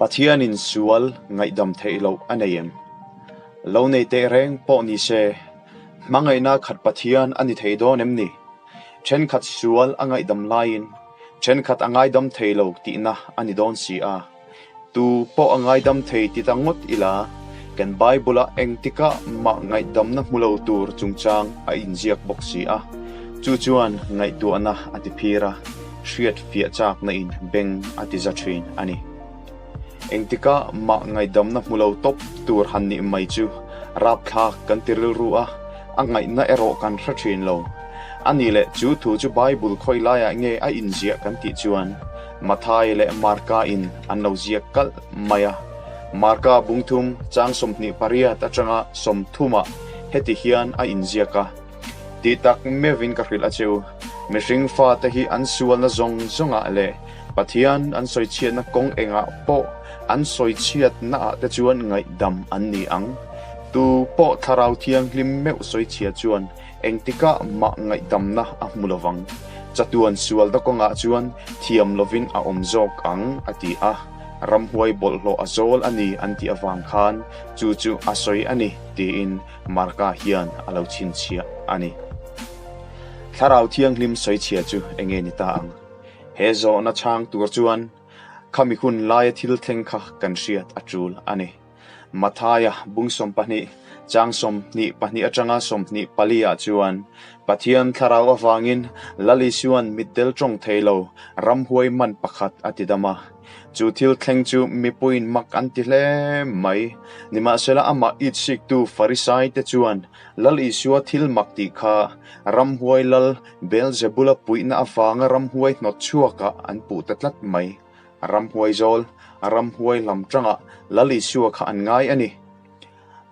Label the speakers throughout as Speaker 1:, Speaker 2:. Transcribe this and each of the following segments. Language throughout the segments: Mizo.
Speaker 1: Pathianin sual ngaihdam theih loh a nei em? Lo nei teh reng pawh ni se, hmangaihna khat Pathian a ni thei dawn em ni? Thenkhat sual a ngaihdam laiin thenkhat a ngaidam thei lo tihna a ni dawn si a. Tu pawh a ngaidam thei ti ta ngawt ila, kan Bible-ah engtikah mah ngaihdamna hmu lo tur chungchang a inziak bawk si a. Chu chuan ngaihtuahna a ti phir a, hriat fiah chakna in beng a ti za thin a ni. Engtikah mah ngaihdamna hmu lo tawp tur han nih mai chu rapthlak kan ti rilru a, a ngaihna erawh kan hre thin lo. A nih leh chu thu chu Bible khawi laiah nge a inziah kan tih chuan Mathai leh Marka in an lo ziak kalh mai a. Marka bungthum chang 28 atanga 30 ah heti hian a inziak a. Tih tak meuhin ka hrilh a che u, mihring fate hi an sualna zawng zawngah leh Pathian an sawichhiatna kawng engah pawh an sawichhiatnaah te chuan ngaihdam an ni ang. Tu pawh Thlarau Thianghlim meuh sawichhia chuan engtikah mah ngaihdamna a hmu lovang. Chatuan sualna kawngah chuan thiam lovin a awm zawk ang, a ti a. Ramhuai bawlhhlawh a zawl a ni an tih avang khan chu chu a sawi a ni, tiin Marka hian a lo chhinchhiah a ni. Thlarau Thianghlim sawichhia chu enge ni ta ang? He zawhna chhang tur chuan khami hun laia thil thleng kha kan hriat a tul a ni. Mathaia bung 12, chang 22 atanga 24 ah chuan Pathian Thlarau avangin Lal Isua'n mitdel tawng thei lo ramhuai man pakhat a ti dam a. Chu thil thleng chu mipuiin mak an ti hle mai. Nimahsela amah itsiktu Farisaite chuan Lal Isua thil mak tih kha ramhuai lal Beelzebula puihna avanga ramhuai hnawt chhuakah an puh ta tlat mai. Ramhuai zawl, ramhuai lam tangah Lal Isua kha an ngai a ni.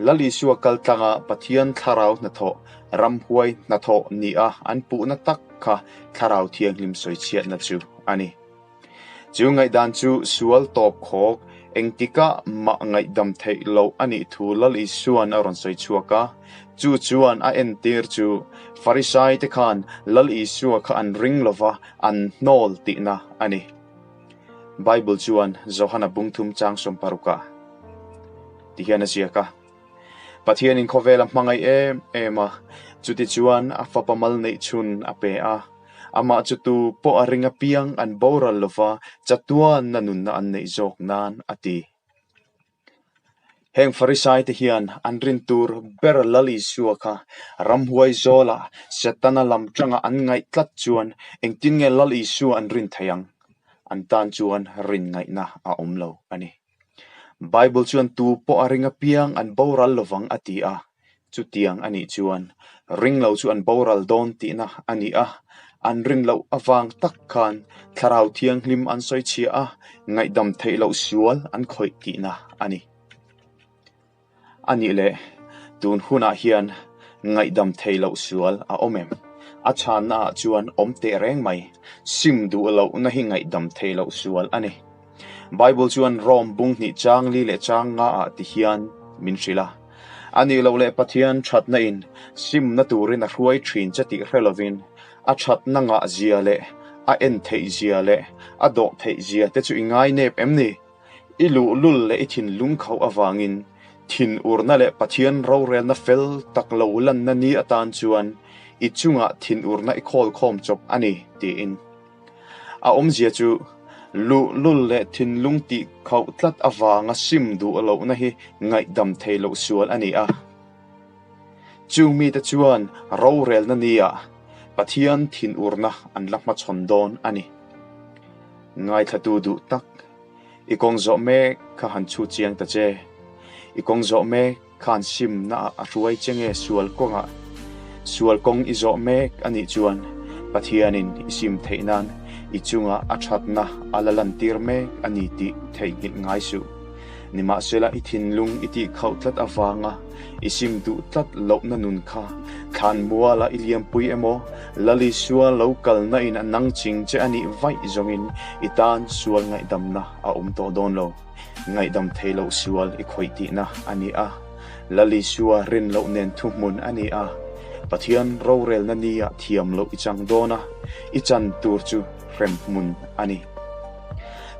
Speaker 1: Lal Isua kal tlanga Pathian thlarau hnathawh, ramhuai hnathawh nia an puhna tak kha Thlarau Thianghlim sawichhiatna chu a ni. Chu ngaihdan chu sual tawp khawk, engtikah mah ngaihdam theih loh a nih thu Lal Isua'n a rawn sawi chhuak a. Chu chuan a entir chu Farisaite khan Lal Isua kha an ring lova an hnawl tihna a ni. Bible chuan Johana bungthum chang 60 ah ti hian a ziak a, Pathianin khawvel a hmangaih em em a, chutichuan a fapa mal neih chhun a pe a. Amah chu tu pawh a ring apiang an boral lova chatuanna nunna an neih zawk nan a ti. Heng Farisaite hian an rin tur ber Lal Isua kha ramhuai zawlah Setana lam tanga an ngaih tlat chuan engtin nge Lal Isua an rin thei ang? An tan chuan rin ngaihna a awm lo a ni. Bible chuan tu pawh a ring apiang an boral lovang a ti a, chutiang a nih chuan ring lo chu an boral dawn tihna a ni a, an rin loh avang tak khan Thlarau Thianghlim an sawi chhia a, ngaihdam theih loh sual an khawih tihna a ni. A nih leh, tun hunah hian ngaihdam thei loh sual a awm em? A chhannaah chuan awm teh reng mai, sim duh lohna hi ngaihdam thei loh sual a ni. Bible chuan Rome bung hnih chang li leh chang ngaah ti hian min hrilh a, A nih loh leh Pathian thatna in simna turin a hruai thin che tih hre lovin a thatna ngah zia leh a en theih zia leh a dawh theih zia te chu i ngai nep em ni? I luhlul leh i thinlung khauh avangin thinurna leh Pathian rorelna fel tak lo lanna ni atan chuan i chungah thinurna i khawlkhawm chawp a ni, tiin. A awmzia chu luhlul leh thinlung tih khauh tlat avanga sim duh lohna hi ngaihdam thei loh sual a ni a. Chung mite chuan rorelna niah Pathian thinurna an la hmachhawn dawn a ni. Ngaithlatu duh tak, i kawng zawh mek kha han chhu chiang ta che. I kawng zawh mek khan simna ah a hruai che nge sual kawngah? Sual kawng i zawh mek a nih chuan Pathianin i sim theih nan i chungah a thatna a la lantir mek a ni tih theihnghilh ngai suh. Nimahsela i thinlung i tih khauh tlat avanga i sim duh tlat lohna nun kha thlan muala i liampui emaw Lal Isua lo kalna in a nang ching che a nih vaih zawngin i tan sual ngaihdamna a awm tawh dawn lo. Ngaihdam thei loh sual i khawih tihna a ni a, Lal Isua rin loh nen thuhmun a ni a, Pathian rorelna nia thiam loh i chang dawn a, i chan tur chu hremhmun a ni.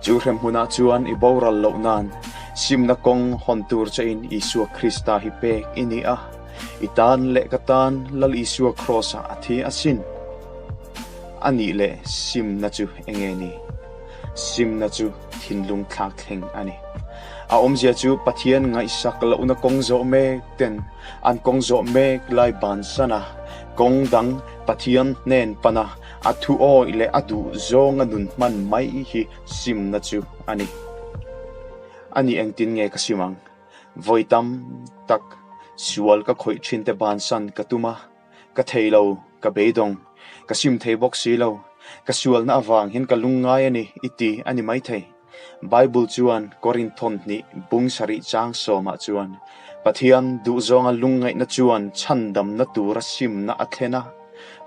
Speaker 1: Chu hremhmunah chuan i boral loh nan simna kawng hawn tur chein Isua Krista hi pek i ni a, i tan leh ka tan Lal Isua Kraws-ah a thi asin. A nih leh simna chu enge ni? Simna chu thinlung thlak thleng a ni. A awmzia chu Pathian ngaihsak lohna kawng zawh mek ten an kawng zawh mek lai bansan a, kawng dang Pathian hnen pan a, a thu awih leh a duh zawnga nun hman mai hi simna chu a ni. A nih engtin nge ka sim ang? Vawi tam tak sual ka khawih thin te bansan ka tum a, ka thei lo, ka beidawng, ka sim thei bawk si lo, ka sualna avang hian ka lungngai a ni i ti a ni maithei. Bible chuan Korinthon hnih bung sarih chang sawmah chuan, Pathian duhzawnga lungngaihna chuan chhandamna tura simna a thlen a,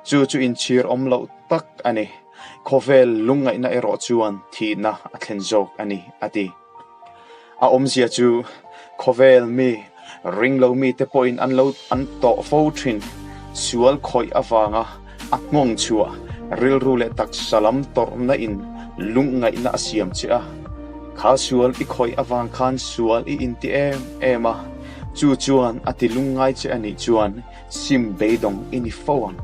Speaker 1: chu chu inchhir awm loh tak a ni. Khawvel lungngaihna erawh chuan thihna a thlen zawk a ni, a ti. A awmzia chu khawvel mi, ringlo mite pawhin an lo an tawh fo thin. Sual khawih avanga a nghawng chhuah rilru leh taksa lam tawrhna in lungngaihna a siam che a. Kha sual i khawih avang khan sual i inti em em a, chu chuan a ti lungngai che a nih chuan sim beidawng i ni fo ang.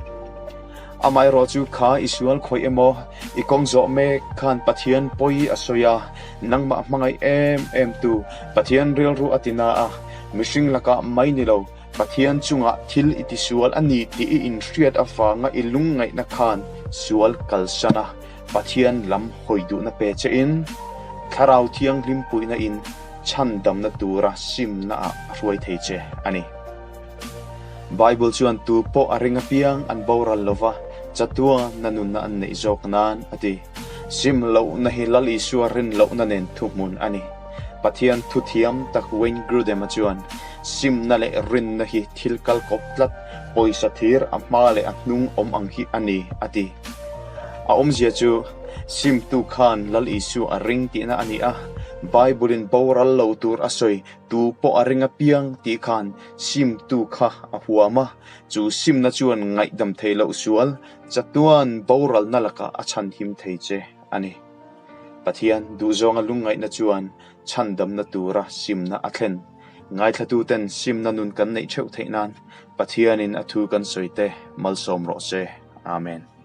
Speaker 1: Amaherawh chu kha i sual khawih emaw, i kawng zawh mek khan Pathian pawi a sawi a, nangmah hmangaih em em tu Pathian rilru a ti na a, mihring lakah mai ni lo, Pathian chungah thil i tisual a ni tih i inhriat avanga i lungngaihna khan sual kalsan a, Pathian lam hawi duhna pe che in, Thlarau Thianghlim puihna in chhandamna tura simna ah a hruai thei che a ni. Bible chuan tu pawh a ring apiang an boral lova, chatuana nunna an neih zawk nan a ti. Sim lohna hi Lal Isua rin lohna nen thuhmun a ni. Pathian thuthiam tak Wayne Grudem-a chuan, Simna leh rinna hi thil kal kawp tlat, pawisa thir a hma leh a hnung awm ang hi a ni, a ti. A awmzia chu, simtu khan Lal Isua a ring tihna a ni a, Bible-in boral lo tur a sawi Tu pawh a ring apiang tih khan simtu kha a huam a, chu simna chuan ngaihdam thei loh sual chatuan boralna lakah a chhanhim thei che a ni. Pathian duhzawnga lungngaihna chuan chhandamna tura simna a thlen. Ngaithlatuten simna nun kan neih theuh theih nan Pathianin a thu kan sawi te malsawm rawh se. Amen.